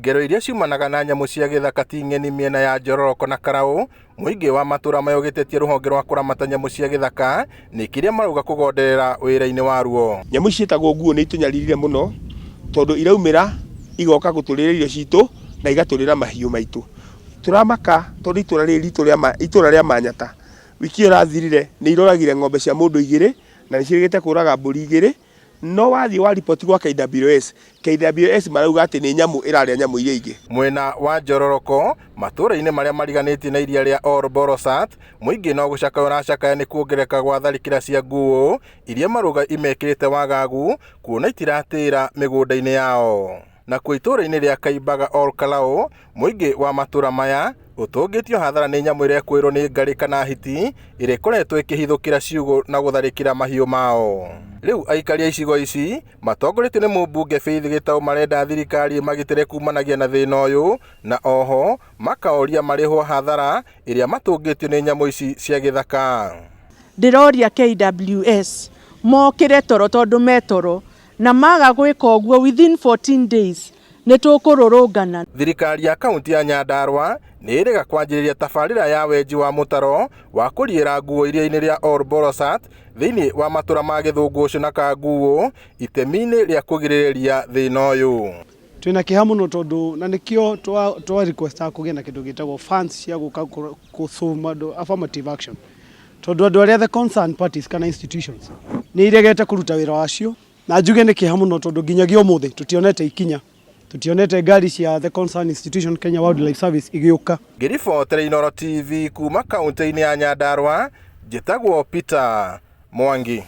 Ngero iria ciumanaga na nyamũ cia gĩthaka ti ng'eni mĩena ya Njororoko na Karaũ, mũingĩ wa matũra maya ũgĩtetia rũhonge rwa kũramata nyamũ cia gĩthaka nĩ kĩrĩa marauga kũgonderera wĩra-inĩ waruo. Nyamũ ici ciĩtagwo nguũ nĩ itũnyaririre mũno tondũ iraumĩra igoka gũtũrĩra irio citũ na igatũrĩra mahiũ maitũ. Tũramaka tondũ itũra rĩrĩ ritũ rĩa itũra rĩa Manyata wiki ĩyo ĩrathirire nĩ iroragire ng'ombe cia mũndũ igĩrĩ na nĩ ciĩrĩgĩte kũraga mbũri igĩrĩ. No wathiĩ wa riboti gwa KWS, KWS marauga atĩ nĩ nyamũ ĩrarĩa nyamũ iria ingĩ. Mwena wa Njororoko, matũũra-inĩ marĩa mariganĩtie na iria rĩa Ol Bolosat, mũingĩ no gũcakaya ũracakaya nĩ kuongerereka gwa tharĩkĩra cia nguũ iria marauga imekĩrĩte wagagu kuona itiratĩra mĩgũnda-inĩ yao. Nakuo itũũra-inĩ rĩa Kaimbaga Ol Kalou, mũingĩ wa matũũra maya ũtũngĩtio hathara nĩ nyamũ ĩrekũĩrwo nĩ ngarĩ kana hiti ĩrĩa ĩkoretwo ĩkĩhithũkĩra ciugũ na gũtharĩkĩra mahiũ mao. Rĩu aikari a icigo ici matongoretio nĩ mũmbunge Faith Gĩtaũ marenda thirikari ĩmagitĩre kumanagia na thĩna ũyũ na oho makaoria marĩhwo hathara ĩrĩa matũngĩtio nĩ nyamũ ici cia gĩthaka. Ndĩroria KWS mokĩre toro tondũ me toro na maga gwĩka ũguo within 14 days nĩ tũkũrũrũngana. Thirikari ya kaunti ya Nyandarua nĩ ĩrĩga kwanjĩrĩria tabarĩra ya wenji wa mũtaro wa kũriĩra nguo iria-inĩ rĩa Ol Bolosat thĩinĩ wa matũra ma Gĩthũngũcũ na Kanguũ itemi-inĩ rĩa kũgirĩrĩria thĩna ũyũ. Twĩna kĩeha mũno tondũ na nĩkĩo twa, twa request kũgĩe na kĩndũ gĩtagwo funds cia gũka kũsoma andũ affirmative action tondũ andũ arĩa the concerned parties kana institutions nĩ iregete kũruta wĩra wacio na njuge nĩ kĩeha mũno tondũ nginyagia ũmũthĩ tũtionete ikinya tũtionete ngari cia the concerned institution Kenya Wildlife Service igĩũka. Ngĩribotera Inooro TV kuma kaunti-inĩ ya Nyandarua, njĩtagwo Peter Mwangi.